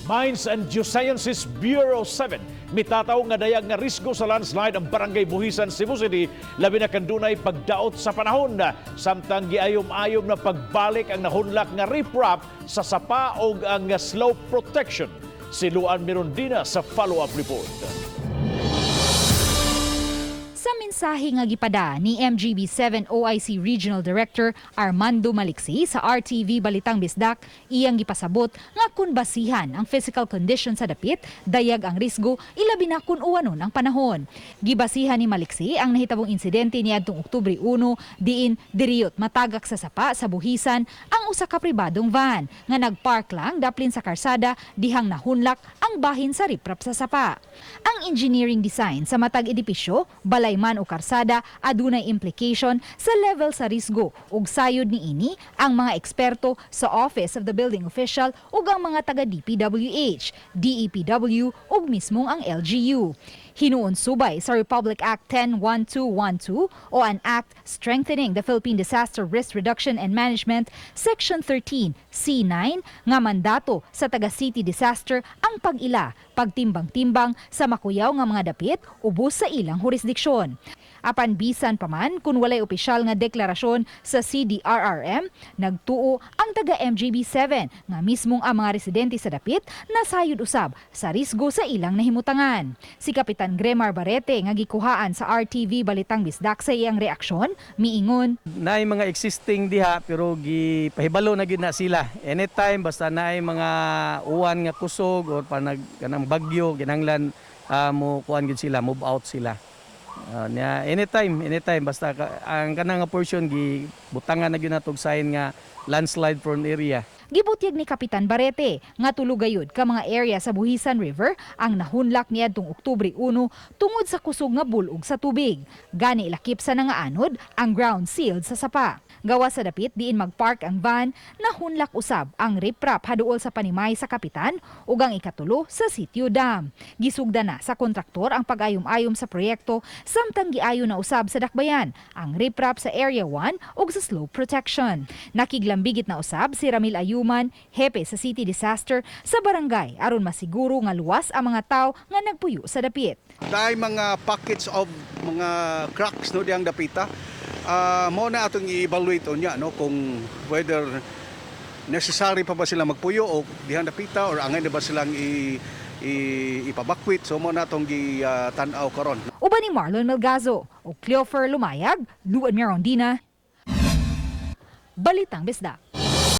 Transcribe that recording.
Mines and Geosciences Bureau 7 mitataw nga dayag nga risgo sa landslide ang Barangay Buhisan, Cebu City, labi na kandunay pagdaot sa panahon, samtang giayom-ayom na pagbalik ang nahunlak nga riprap sa sapa og ang slope protection. Si Luan Mirondina sa follow-up report. Sa mensahe nga gipada ni MGB7 OIC Regional Director Armando Maliksi sa RTV Balitang Bisdak, iyang gipasabot nga kun basihan ang physical condition sa dapit, dayag ang risgo, ilabi na kun uwanon ang panahon. Gibasihan ni Maliksi ang nahitabong insidente niadtong Oktubre 1 diin diriyot matagak sa sapa sa Buhisan ang usa ka pribadong van nga nagpark lang daplin sa karsada dihang nahunlak ang bahin sa riprap sa sapa. Ang engineering design sa matag edipisyo, balay man o karsada, adunay implication sa level sa risgo ug sayod niini ang mga eksperto sa Office of the Building Official ug ang mga taga DPWH, DEPW ug mismong ang LGU. Hinuon subay sa Republic Act 101212 o an Act Strengthening the Philippine Disaster Risk Reduction and Management, Section 13 C9, nga mandato sa taga City Disaster ang pag-ila, pagtimbang-timbang sa makuyaw nga mga dapit ubos sa ilang jurisdiksyon. Apan bisan pa man kung walay opisyal nga deklarasyon sa CDRRM, nagtuo ang taga MGB7 nga mismong ang mga residente sa dapit nasayod usab sa risgo sa ilang nahimutangan. Si Kapitan Gremar Barete nga gikuhaan sa RTV Balitang Bisdak sa iyang reaksyon, miingon, Naay mga existing diha pero gipahibalo na gyud na sila. Anytime basta naay mga uwan nga kusog or panag kanang bagyo, kinahanglan mo kuan gyud sila, move out sila. Nya anytime, anytime basta ang kanang nga portion gibutangan na gyud natog sign nga landslide prone area. Gibutyag ni Kapitan Barete nga tulo gayud ka mga area sa Buhisan River ang nahunlak niadtong Oktubre 1 tungod sa kusog nga bulog sa tubig. Gani lakip sa nangaanod ang ground sealed sa sapa. Gawas sa dapit diin magpark ang van, nahunlak usab ang riprap haduol sa panimay sa kapitan ug ang ikatulo sa Sitio Dam. Gisugda na sa kontraktor ang pag-ayom-ayom sa proyekto samtang giayo na usab sa dakbayan ang riprap sa Area 1 ug sa slope protection. Nakiglambigit na usab si Ramil Ayuman, hepe sa City Disaster sa barangay aron masiguro nga luwas ang mga tao nga nagpuyo sa dapit. Dahil mga pockets of mga cracks, no, diyang dapita. Mo na atong i-evaluate unya, no, kung whether necessary pa ba sila magpuyo o dihang dapita or angay na ba silang i ipabakwit. So mo na atong gi-tan-aw karon. Uban ni Marlon Melgazo o Cleofer Lumayag, Luan Mirondina, Balitang Bisdak.